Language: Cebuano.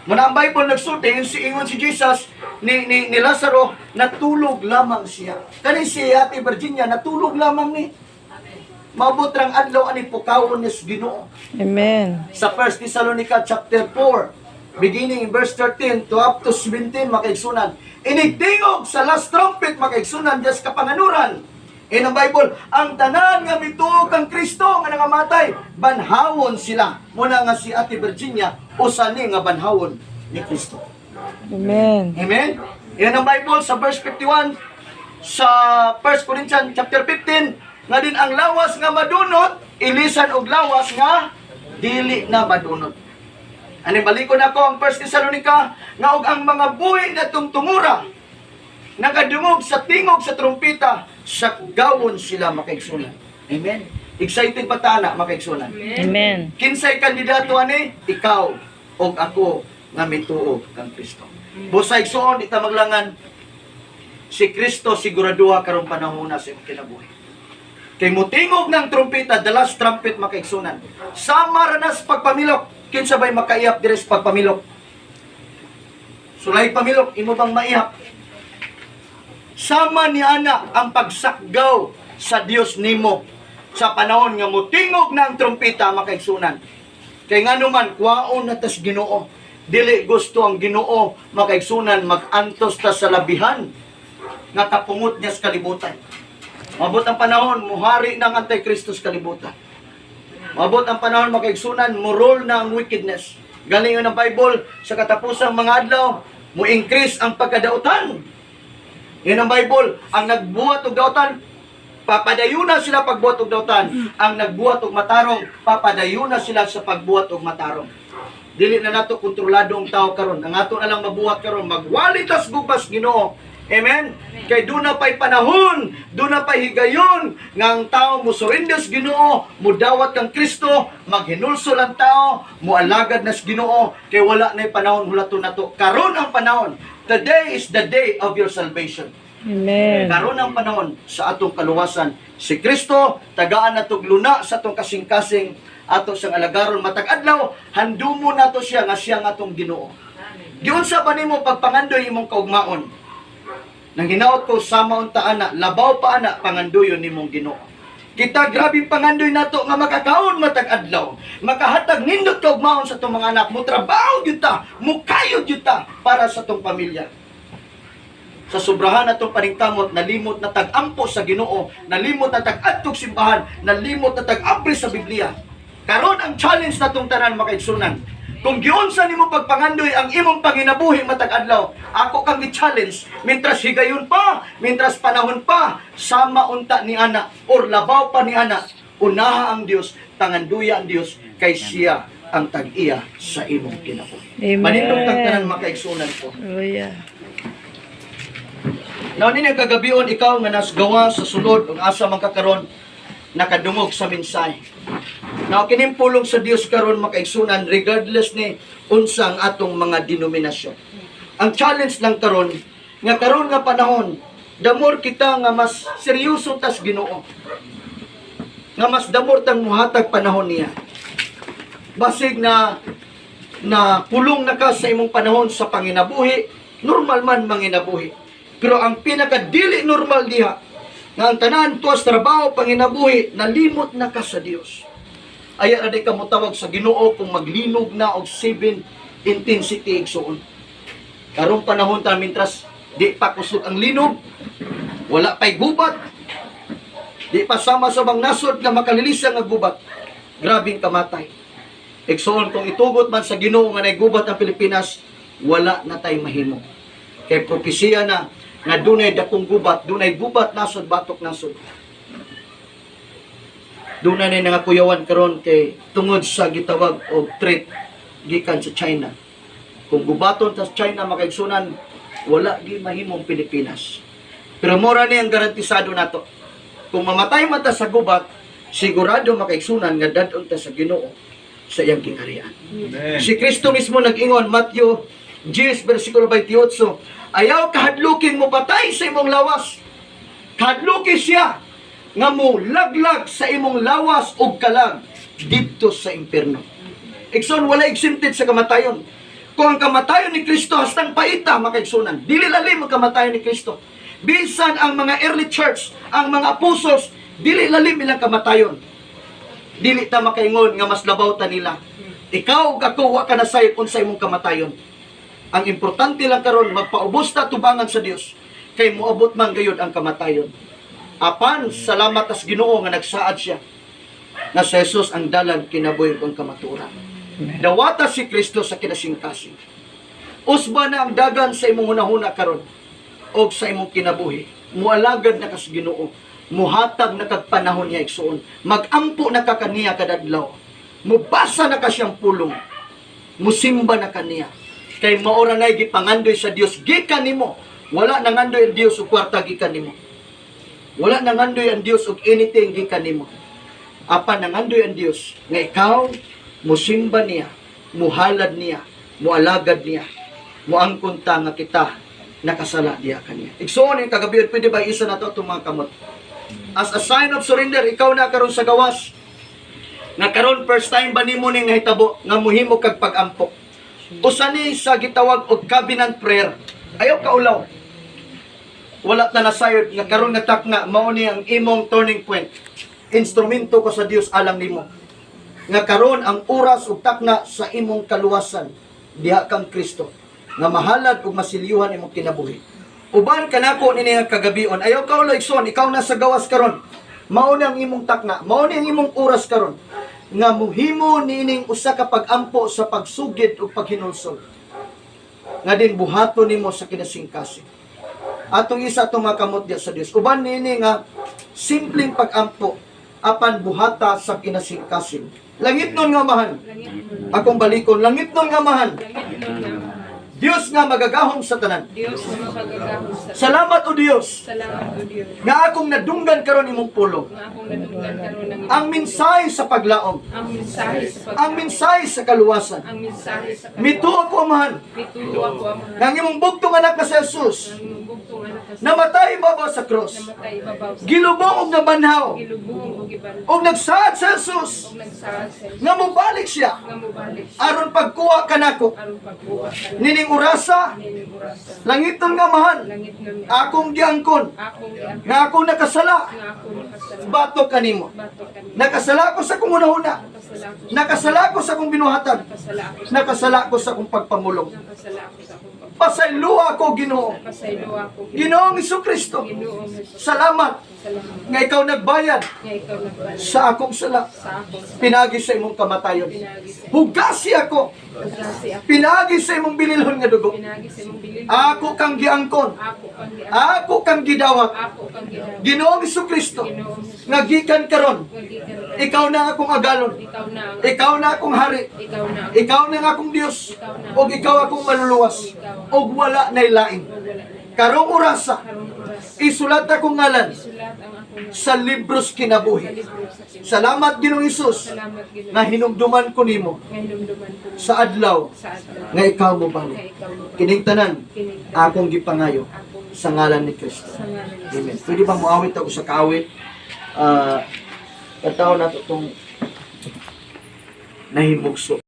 Muna ang Bible nagsulti, yung si ingon si Jesus ni Lazaro, natulog lamang siya. Kani si Ate Virginia, natulog lamang ni. Maabot rang adlaw ani pukawon ni Ginoo. Amen. Sa 1 Thessalonica chapter 4, beginning in verse 13 to up to 17, makaigsunan. Inigtingog sa last trumpet, makaigsunan, dias kapanganuran. In ang Bible, ang tanan nga mituo kang Kristo nga nangamatay, banhawon sila. Muna nga si Ate Virginia, usa ni nga banhawon ni Kristo. Amen. Amen? Yan ang Bible sa verse 51 sa 1 Corinthians chapter 15 nga din ang lawas nga madunot ilisan og lawas nga dili na madunot. Ani balikon ako ang 1 Thessalonica nga og ang mga buhi na tungtungura nakadungog sa tingog sa trumpeta, sakgawon sila, makaigsunan. Amen. Excited pa ta na, makaigsunan? Amen. Kinsay kandidato ani? Ikaw og ako nga mituo kang Kristo. Busa, igsuon, di ta maglangan, si Kristo siguraduha karong panahon na sa imong kinabuhi. Kay mutingog ng trumpeta, the last trumpet, makaigsunan. Sama ra nas pagpamilok, kinsa bay makaihap diri sa pagpamilok? Sulay pamilok, imo bang maihap? Sama ni ana ang pagsakgaw sa Dios nimo sa panahon nga mutingog na ang trumpeta, makaigsunan. Kay ngano man kwaon na tas Ginoo. Dili gusto ang Ginoo, makaigsunan, magantos ta sa labihan nga kapungot niya sa kalibutan. Mabot ang panahon, muhari ng Antikristo sa kalibutan. Mabot ang panahon, makaigsunan, murol na ang wickedness. Galing yun ang Bible, sa katapusang mga adlaw, mo increase ang pagkadautan. Yun ang Bible, ang nagbuhat og dautan, papadayuna sila pagbuhat og dautan. Ang nagbuhat og matarong, papadayuna sila sa pagbuhat og matarong. Dili na nato kontrolado ang tao karon. Ang ato na lang mabuhat karon, magwali tas gugma sa Ginoo. Amen. Kay duna pa'y panahon, duna pa'y higayon nga ang tao mo surrender sa Ginoo, mudawat kang Kristo, maghinulsol ang tao, mualagad na sa Ginoo, kay wala na'y panahon hulaton nato. Karon ang panahon. Today is the day of your salvation. Amen. Karon ang panahon sa atong kaluwasan. Si Kristo, tagaan natog luna sa atong kasing-kasing, ato siyang alagaron matag adlaw, handumo nato siya nga siya ang atong Ginoo. Giunsa ba nimo pagpangandoy imong kaugmaon? Nang hinaot ko sama unta ana, labaw pa ana pangandoyon nimong Ginoo. Kita, grabe pangandoy nato nga makakaon matag adlaw, makahatag nindot kaugmaon sa atong mga anak, mo trabaho gyud ta, mukayod gyud ta para sa atong pamilya. Sa sobrahan natong paningkamot, nalimot na tag-ampo sa Ginoo, nalimot na tag-adtog simbahan, nalimot na tag-abri sa Biblia. Karon ang challenge natong tanan, makaigsunan. Kung giunsa nimo pagpangandoy ang imong panginabuhi matag adlaw, ako kang gi-challenge, mintras higayon pa, mintras panahon pa, sama unta ni ana or labaw pa ni ana, unaha ang Dios, panganduya ang Dios kay siya ang tag-iya sa imong kinabuhi. Amen. Manindog tag tanan, makaigsunan ko. Hallelujah. Now, nini kagabion, ikaw nga nasgawa sa sulod ug asa man ka karon nakadungog sa mensahe. Now, kining pulong sa Dios karon, makaigsunan, regardless ni unsa ang atong mga denominasyon. Ang challenge lang karon nga karon nga panahon, the more kita nga mas seryoso tas Ginoo. Nga mas damor tang muhatag panahon niya. Basig na na pulong na ka sa imong panahon sa panginabuhi, normal man manginabuhi. Pero ang pinakadili normal diha, nga ang tanan tuwas trabaho, panginabuhi, nalimot na ka sa Dios. Aya ra di ka motawag sa Ginoo kung maglinog na og 7 intensity, igsuon. Karong panahon ta, mintras di pa kusog ang linog, wala pa'y gubat, di pa sama sa bang nasod nga makalilisa nga gubat. Grabing kamatay. Igsoon, kung itugot man sa Ginoo nga naigubat ang Pilipinas, wala na tay mahimo. Kay propesiya na nga dunay dakong gubat, dunay gubat nasod batok nasod. Dunay na nga kuyawan karon kay tungod sa gitawag og threat gikan sa China. Kung gubaton ta sa China, makaigsunan, wala gi mahimong Pilipinas. Pero mora ni ang garantisado nato. Kung mamatay man ta sa gubat, sigurado, makaigsunan, nga dad-on ta sa Ginoo sa iyang gingharian. Si Kristo mismo nag-ingon, Matthew 10 versikulo 28, "Ayaw kahadlukin mo patay sa imong lawas. Kahadluki siya nga mo laglag sa imong lawas ug kalag didto sa impierno." Igsoon, wala exempted sa kamatayon. Kung ang kamatayon ni Kristo hastang paita, makaigsunan, dili lalim ang kamatayon ni Kristo. Bisan ang mga early church, ang mga apostles, dili lalim ilang kamatayon. Dili ta makaingon nga mas labaw ta nila. Ikaw ug ako, wa ka nasayop unsa imong kamatayon. Ang importante lang karon, magpaubos ta tubangan sa Dios kay moabot man gayud ang kamatayon. Apan salamat tas Ginoo nga nagsaad siya nga si Jesus ang dalan, kinabuhi ug ang kamatuoran. Dawata si Kristo sa kinasingkasing. Usba na ang dagan sa imong hunahuna karon og sa imong kinabuhi. Mualagad na kas Ginoo. Muhatag na kag panahon niya, igsuon. Magampo na ka kaniya kadadlaw. Mubasa na ka siyang pulong. Musimba na kaniya. Kay maora na'y gipangandoy sa Dios gikan nimo. Wala nangandoy ang Dios og kwarta gikan nimo. Wala nangandoy ang Dios og anything gikan nimo. Apan nangandoy ang Dios nga ikaw musimba niya, muhalad niya, mualagad niya, muangkon ta nga kita nakasala diha kaniya. Igsuon yung kagabi, pwede ba isa na to itong mga kamot? As a sign of surrender, ikaw na karon sa gawas. Nga karon first time ba nimo ning nahitabo nga muhimo kag pag-ampo? Usa ni sa gitawag og covenant prayer. Ayaw kaulaw. Wala ta nasayod nga karon nga takna mao ni ang imong turning point. Instrumento ko sa Dios alang nimo. Nga karon ang oras ug takna sa imong kaluwasan diha kang Kristo nga mahalad ug masilyuhan imong kinabuhi. Uban kanako nini nga kagabion. Ayaw kaulaw, igsoon, ikaw na sa gawas karon. Mao ni ang imong takna, mao ni ang imong oras karon nga muhimo niining usa ka pag-ampo sa pagsugid ug paghinulsol nga din buhaton nimo sa kinasingkasing. Atong isa atong mga kamot diya sa Dios. Uban niini nga simpleng pag-ampo apan buhata sa kinasingkasing. Langit nun nga Amahan. Akong balikon, langit nun nga Amahan. Dios nga magagahom sa tanan. Diyos na makagagahom sa Salamat o Dios Salamat o Diyos nga akong nadunggan karon imong pulong. nga akong nadunggan karon ng Ang mensahe sa paglaom, ang mensahe sa pag ang mensahe sa kaluwasan. ang mensahe sa Mituo ako, Amahan, Mituo ako, Amahan, nga ang imong bugtong anak na si Jesus ang imong bugtong anak na namatay ibabaw sa cross. namatay ibabaw sa Gilubong og nabanhaw gilubong og iban og nagsaad sa Jesus og nagsaad sa nga mobalik siya nga mobalik siya aron pagkuha kanako aron pagkuha ka nining orasa. nining orasa. Langiton nga Amahan, Langit nga mi akong giangkon akong giangkon nga ako nakasala nga ako nakasala batok kanimo. batok kanimo. Nakasala ko sa akong hunahuna, Nakasala ako nakasala ko sa akong binuhatan, nakasala ako sa nakasala ko sa akong pagpamulong. Nakasala ako sa akong pag Pasayloa ako, Ginoo. Pasaylo ako. Ginoong Kristo, Ginoong Jesus. Salamat Salamat nga ikaw nagbayad nga ikaw nagbayad sa akong sala sa akong sala pinagi sa imong kamatayon. Pinagi sa Hugasi ako Hugasi ako pinagi sa imong bililhon nga dugo. Pinagi sa imong bililhon. Ako kang giangkon, Ako kang giangkon. ako kang gidawat. Ako kang gidawat. Ginoong Kristo, Ginoong Jesus. nga gikan karon, Nga gikan karon. ikaw na ang akong agalon, Ikaw na ang ikaw na akong hari, Ikaw na ang ikaw na ang akong Dios, ug ikaw akong maluluwas, ug wala nay lain. Wala na. Karong orasa, Karong oras. Isulat akong ngalan Isulat ang akong ngalan sa libros sa kinabuhi. libro sa kinabuhi. Salamat, Ginoong Hesus, Salamat, Ginoong nga hinumduman ko nimo Nga hinumduman ko sa adlaw sa adlaw nga ikaw nga mobalik. ikaw mo Kining tanan Kining akong gipangayo akong sa ngalan ni Kristo. sa ngalan ni Amen. Pwede ba muawit ako sa kaawit? Ah, katao na to itong nahimugso.